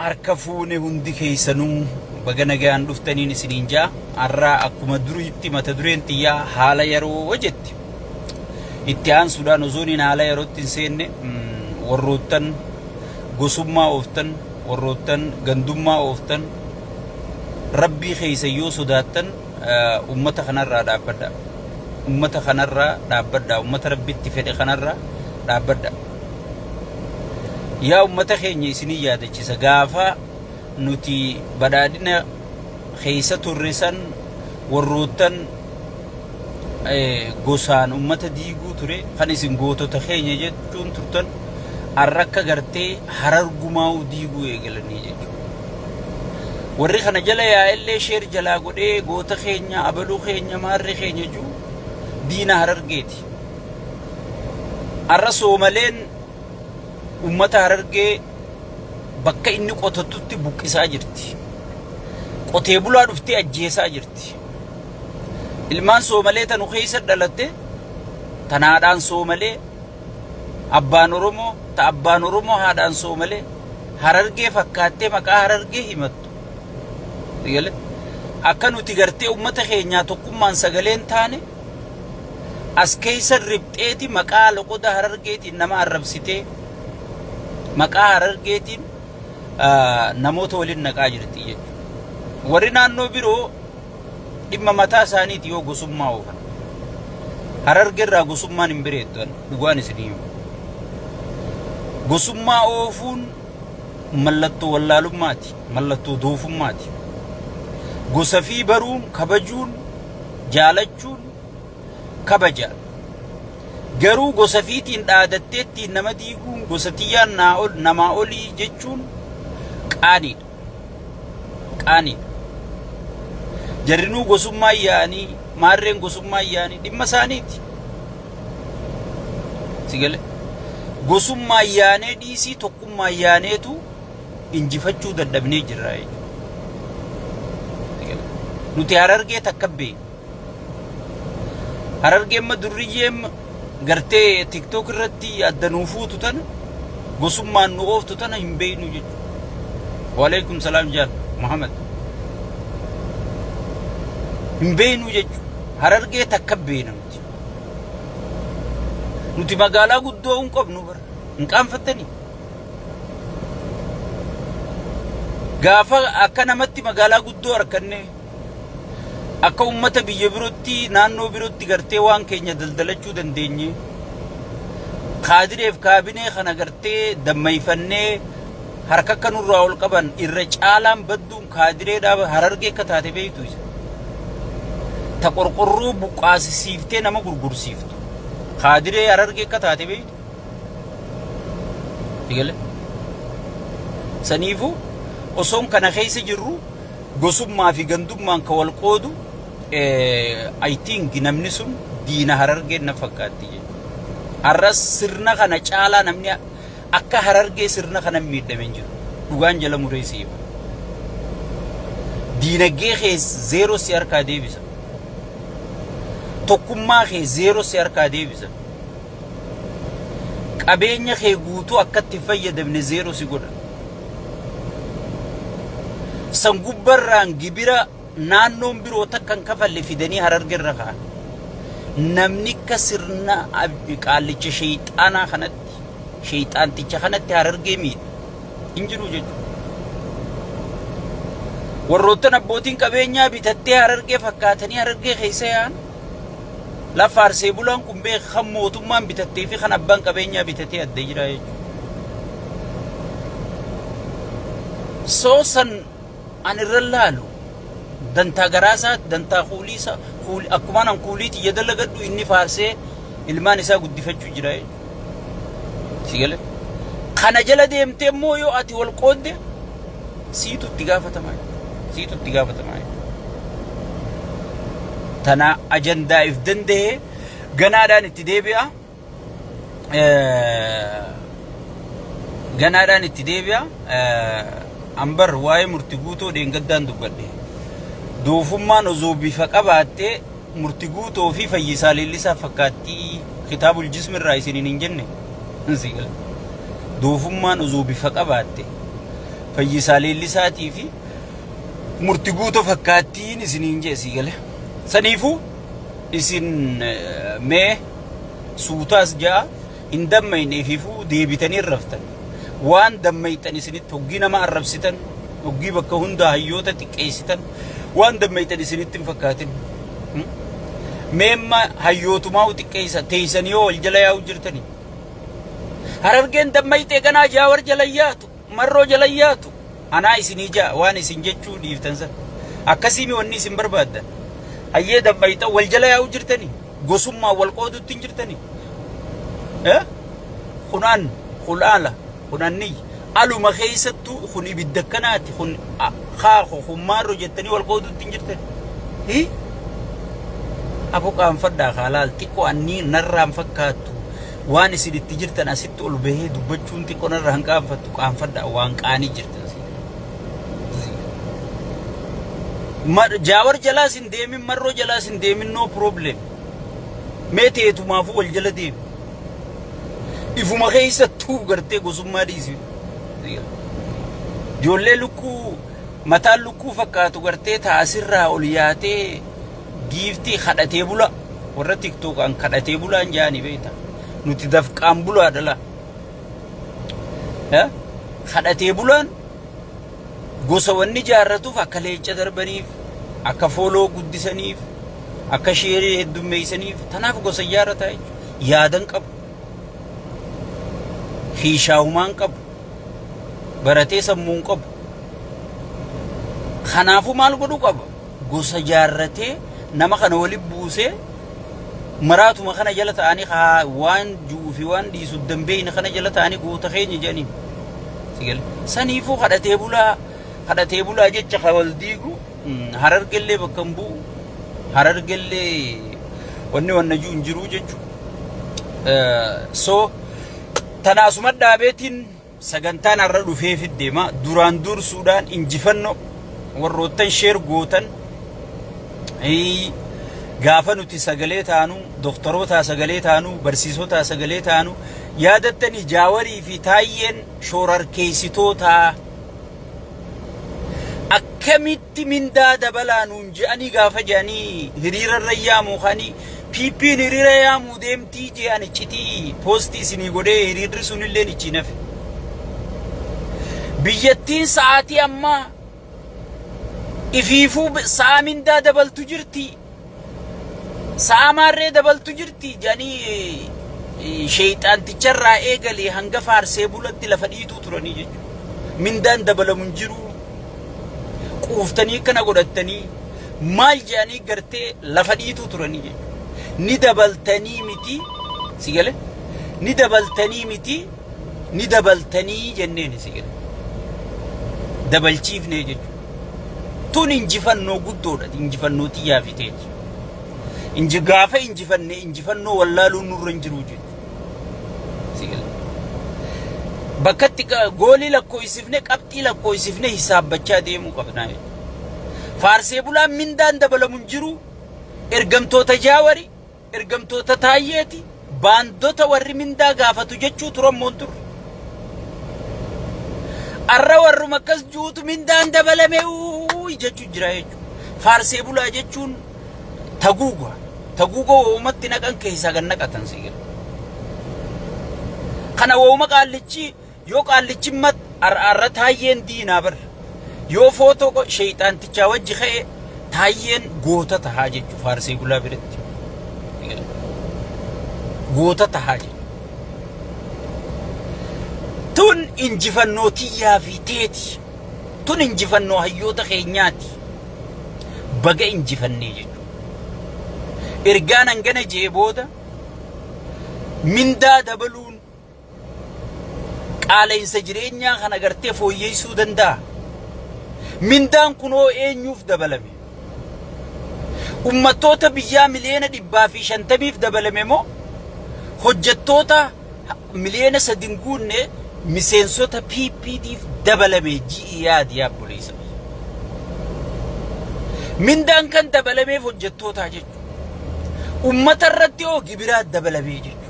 Harka fuune hundi keessanuu, baga nagaan dhuftaniin isiniin jaa. Har'aa akkuma duriitti mata dureen xiyyaa haala yeroo jetti. Itti aansuudhaan osooniin haala yerootti hin seenne, warroottan gosummaa ooftan, warroottan gandummaa ooftan, rabbii keessa yoo sodaattan ummata kanarraa dhaabbadha. Ummata kanarraa dhaabbadha. Ummata rabbitti fedhe kanarraa dhaabbadha. Yaa ummata keenya, isinii yaadachisa, gaafa nuti badhaadhina keessa turre san warroottan gosaan ummata diiguu ture kan isin gootota keenya jechuun turtan har'a akka gartee Harargumaa'uu diiguu eegalanii jechuudha. Warri kana jala yaa'ellee sheer jalaa godhee goota keenya, abaluu keenya, maarree keenya jiru diina Harargeeti. Har'a Soomaleen ummata Harargee bakka inni qotatutti buqqisaa jirti. Qotee bulaa dhuftee ajjeesaa jirti. Ilmaan Soomalee tanu keessa dhalatte, tan haadhaan Soomalee, abbaan Oromoo, ta abbaan Oromoo haadhaan Soomalee, Harargee fakkaattee maqaa Harargee himattu. Akka nuti gartee ummata keenyaa tokkummaan sagaleen taane as keessa ribxeeti maqaa loqoda Harargeetiin nama arrabsitee, maqaa Harargeetiin namoota waliin naqaa jirti jechuudha. Warri naannoo biroo dhimma mataa isaaniiti yoo gosummaa oofan. Harargeerraa gosummaan hin bareeddu, dhugaan isinii himu. Gosummaa oofuun mallattoo wallaalummaati, mallattoo doofummaati. Gosa fi baruun, kabajuun, jaalachuun kabaja. Garuu gosa fiitiin dhaadattee ittiin nama diiguun, gosa tiyyaan namaa olii jechuun qaaniidha. Qaaniidha. Jarrinuu gosummaa yaa'anii, maarreen gosummaa yaa'anii dhimma isaaniiti. Si galee? Gosummaa yaanee dhiisii, tokkummaa yaaneetu injifachuu dadhabnee jirra jechuudha. Nuti Harargee takka beekna. Harargee amma durriyyeen gartee TikTok irratti adda nuu fuutu tana, gosummaan nu ooftu tana hin beeknu jechuudha. Waalaikum salaam jaal Muhammad. Hin beeknu jechuudha. Harargee takka beekna nuti. Nuti magaalaa guddoo hin qabnu bara. Hin qaanfattanii? Gaafa akka namatti magaalaa guddoo harkanne, akka ummata biyya birootti, naannoo birootti gartee waan keenya daldalachuu dandeenye, kaadireef kaabinee kana gartee dammayfannee harka akka nurraa ol qaban. Irra caalaan badduun kaadireedhaa Harargee akka taate beektu isa. Ta qorqorroo buqqaasisiiftee nama gurgursiiftu. Kaadiree Harargee akka taate beektu. Eegale. Saniifuu osoon kana keessa jirru gosummaa fi gandummaan ka wal qoodu, I think namni sun diina Harargeen na fakkaatti jechuudha. Har'as sirna kana caalaa namni akka Harargee sirna kana miidhame hin jiru. Dhugaan jala muree si hima. Diinagdee kee zeeroo si harkaa deebisa. Tokkummaa kee zeeroo si harkaa deebisa. Qabeenya kee guutuu akka itti fayyadamne zeeroo si godha. San gubbarraan gibira naannoon biroo takka hin kafalle fidanii Hararge irra kaa'an. Namni akka sirna qaallicha sheeyxaanaa kanatti, sheeyxaanticha kanatti Harargee miidhe hin jiru jechuudha. Warroottan abbootiin qabeenyaa bitattee Harargee fakkaatanii Harargee keessa yaa'an, lafa faarsee bulaan kun beeka, kan mootummaan bitattee fi kan abbaan qabeenyaa bitatee adda jira jechuudha. Soo san an irra laalu dantaa garaasaa, dantaa kuulii isaa, akkumaan an kuulii tiyya dalagadhu inni faarsee ilmaan isaa guddifachuu jira jechuudha. Si galee? Kana jala deemtee immoo yoo ati wal qoodde siitu itti gaafatamaa jechuudha. Siitu itti gaafatamaa jechuudha. Tana ajandaa if danda'ee ganaadhaan itti deebi'a. Ganaadhaan itti deebi'a. Ambar waa'ee murti guutoo dheengaddaan dubbadhe. Doofummaan osoo bifa qabaattee murti guutoo fi Fayyisaa Leellisaa fakkaattii kitaabul jismi irraa isiniin hin jenne. Doofummaan osoo bifa qabaatte. Fayyisaa Leellisaatii fi Murti Guuto fakkaattiin isiniin jee sii gale. Saniifuu isin mee suutaas ja'a hin dammayne ifiifuu deebitanii raftan. Waan dammayxan isinitti hoggii nama arrabsitan, hoggii bakka hundaa hayyoota xiqqeessitan waan dammayxan isinitti hin fakkaatin. Mee amma hayyootumaa xiqqeessa teessanii yoo wal jala yaa'u jirtanii. Harargeen dammayxee ganaa Jaawar jala yaatu, Marroo jala yaatu. Anaa isinii ja'a waan isin jechuu dhiiftan san. Akkasiimi wanni isin barbaaddan. Hayyee dammayxan wal jala yaa'u jirtanii. Gosummaan wal qoodutti hin jirtanii. Eh? Kunaan, kulaala, kunanniyy. Aluma keessattuu kun ibidda akkanaati, kun kaako, kun maarro jettanii wal qoodutti hin jirtanii. Hii? Abo qaanfadhaa kaa laal xiqqoo annii narraan fakkaattu waan isin itti jirtan asitti ol bahee dubbachuun xiqqoo narraa hin qaanfattu qaanfadhaa waan qaanii jirtan. Jaawar jalaas hin deemin Marroo jalaas hin deemin no problem. Mee teetumaafuu wal jala deemi. Ifuma keessattuu gartee gosummaa dhiisi. Ijoollee lukkuu mataan lukkuu fakkaatu gartee taasirraa ol yaatee giiftii kadhatee bula. Warra tiktookaan kadhatee bulaan jaanii beekta. Nuti dafqaan bulaa dhala. Kadhatee bulaan gosa wanni jaarratuuf akka leenca darbaniif, akka fooloo guddisaniif, akka sheerii heddummeessaniif tanaaf gosa ijaarrataa jechuudha. Yaadan qabu. Hiishaahumaan qabu. Baratee sammuun qabu. Kanaafuu maal godhuu qaba? Gosa jaarratee nama kana walitti buusee maraatuma kana jala ta'anii haa waan ju'uu fi waan dhiisu dambeeyne kana jala ta'anii goota keenya jedhaniin. Sigale. Saniifuu kadhatee bulaa kadhatee bulaa jecha ka wal diigu Harargellee bakka hin bu'u. Harargellee wanni wanna jiru hin jiru jechuudha. So tanaasuma dhaabeetiin sagantaan har'a dhufee deema. Duraan dursuudhaan injifannoo warroottan share gootan gaafa nuti sagalee taanu, doktoroota sagalee taanu, barsiisota sagalee taanu yaadattanii Jaawarii fi Taayyeen shoorarkeessitoota akkamitti mindaa dabalaa nuun je'anii gaafa je'anii hiriira irra yaamuu kanii PP'n hiriira yaamuu deemtii je'an iccitii poostii isinii godhee hiriirri sunillee ichi nafe. Biyyattiin sa'aatii ammaa ifiifuu sa'a mindaa dabaltu jirti. Sa'a maarree dabaltu jirti jedhanii sheeyxaanticharraa eegalee hanga faarsee bulatti lafa dhiituu turanii jechuudha. Mindaan dabalamu hin jiru. Quuftanii akkana godhattanii maal jedhanii gartee lafa dhiituu turanii jechuudha. Ni dabaltanii miti si gale ni dabaltanii miti ni dabaltanii jenneen si gale. Dabalchiifnee jechuudha. Tun injifannoo guddoodha. Injifannoo tiyyaa fi teeti. Inji gaafa injifanne injifannoo wallaaluun nurra hin jiru jechuudha. Si gale. Bakkatti goolii lakkoofsifne qabxii lakkoofsifne hisaabbachaa deemuu qabna jechuudha. Faarsee bulaan mindaan dabalamu hin jiru. Ergamtoota Jaawari, ergamtoota Taayyeeti, baandota warri mindaa gaafatu jechuu turan moon turre. Arra warruma akkas juutu mindaan dabalame uuyi jechuu jira jechuudha. Faarsee bulaa jechuun taguuga. Taguuga woomatti naqan keessaa kan naqatan si gala. Kana wooma qaallichi yoo qaallichi mat arra Taayyeen diinaa bar. Yoo footoo sheeyxaantichaa wajji ka'e Taayyeen goota tahaa jechuudha faarsee bulaa biratti. Goota tahaa jechuudha. Tun injifannoo tiyyaa fi teeti. Tun injifannoo hayyoota keenyaati. Baga injifannee jechuudha. Ergaan hangana jee booda mindaa dabaluun qaala'insa jireenyaa kana gartee fooyyeessuu danda'a. Mindaan kunoo eenyuuf dabalame? Ummattoota biyyaa 150,000,000f dabalame moo hojjettoota 3 miliyoona hin guunne miseensota PPTif dabalame ji'i yaadi yaa obboleessa. Mindaan kan dabalameef hojjettootaa jechuudha. Ummata irratti hoo gibiraa dabalamee jechuudha.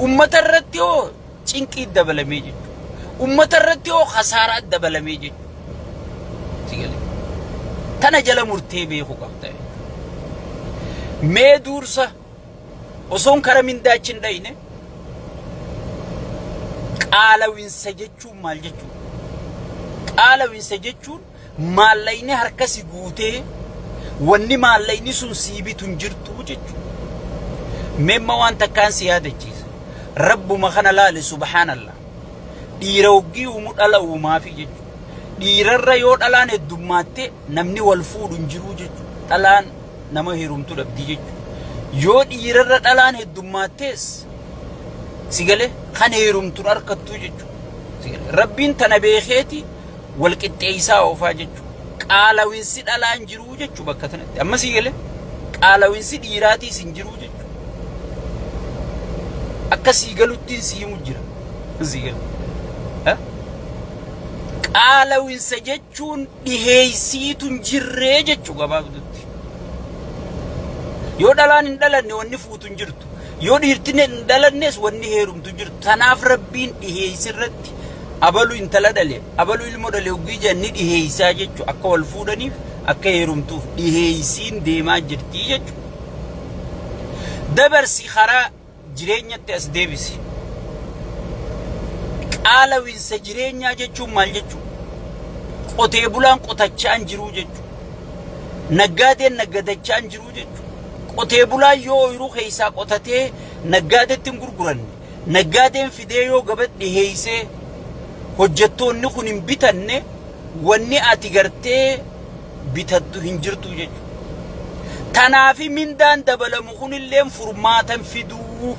Ummata irratti hoo cinqii dabalamee jechuudha. Ummata irratti hoo khasaaraa dabalamee jechuudha. Si galee? Tana jala murtee beeku qabda. Mee duursa osoon kara mindaa achi hin dhayne qaalawinsa jechuun maal jechuudha? Qaalawinsa jechuun maallaqni harka si guutee wanni maallaqni sun sii bitu hin jirtu jechuudha. Meemma waan takkaan si yaadachiisa. Rabbuma kana laali subhaanallah. Dhiira hoggii uumu dhala uumaafi jechuudha. Dhiirarra yoo dhalaan heddummaatte namni wal fuudhu hin jiruu jechuudha. Dhalaan nama heerumtu dhabdi jechuudha. Yoo dhiirarra dhalaan heddummaattees si galee kan heerumtu hin harkattuu jechuudha. Si galee rabbiin tana beekeeti wal qixxeessaa oofaa jechuudha. Qaalawinsi dhalaa hin jiruu jechuudha bakka tanatti. Amma si galee qaalawinsi dhiiraatiis hin jiruu jechuudha. Akka sii galuttiin si himu jira. Si galee. Qaalawinsa jechuun dhiheeysiitu hin jirree jechuu gabaabdutti. Yoo dhalaan hin dhalanne wanni fuutu hin jirtu. Yoo dhiirtin hin dhalannes wanni heerumtu hin jirtu. Tanaaf Rabbiin dhiheeysi irratti abalu intala dhale, abalu ilmo dhale hoggii jedhan ni dhiheeysaa jechuu akka wal fuudhaniif akka heerumtuuf dhiheeysiin deemaa jirtii jechuu. Dabarsi karaa jireenyatti as deebisi. Qaalawinsa jireenyaa jechuun maal jechuu? Qotee bulaan qotachaa hin jiruu jechuu. Naggaadeen naggadachaa hin jiruu jechuu. Qotee bulaan yoo ooyiruu keessaa qotatee naggaadetti hin gurguranne, naggaadeen fidee yoo gabatti dhiheessee hojjettoonni kun hin bitanne wanni ati gartee bitattu hin jirtu jechuudha. Tanaafi mindaan dabalamu kunilleen furmaata hin fiduu.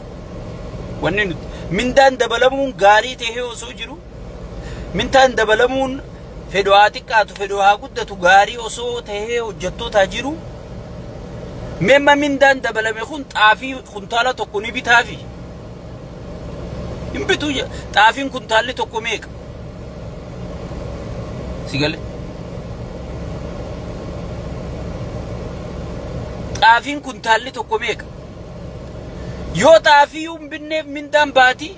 Wanni nuti mindaan dabalamuun gaarii tahee osoo jiru mindaan dabalamuun fedhu haa xiqqaatu fedhu haa guddatu gaarii osoo tahee hojjettootaa jiru meemma mindaan dabalame kun xaafii kuntaala tokko ni bitaafi. Hin bituu xaafiin kuntaalli tokko meeqa? Si gale? Xaafiin kuntaalli tokko meeqa? Yoo xaafii hin binneef mindaan baatii?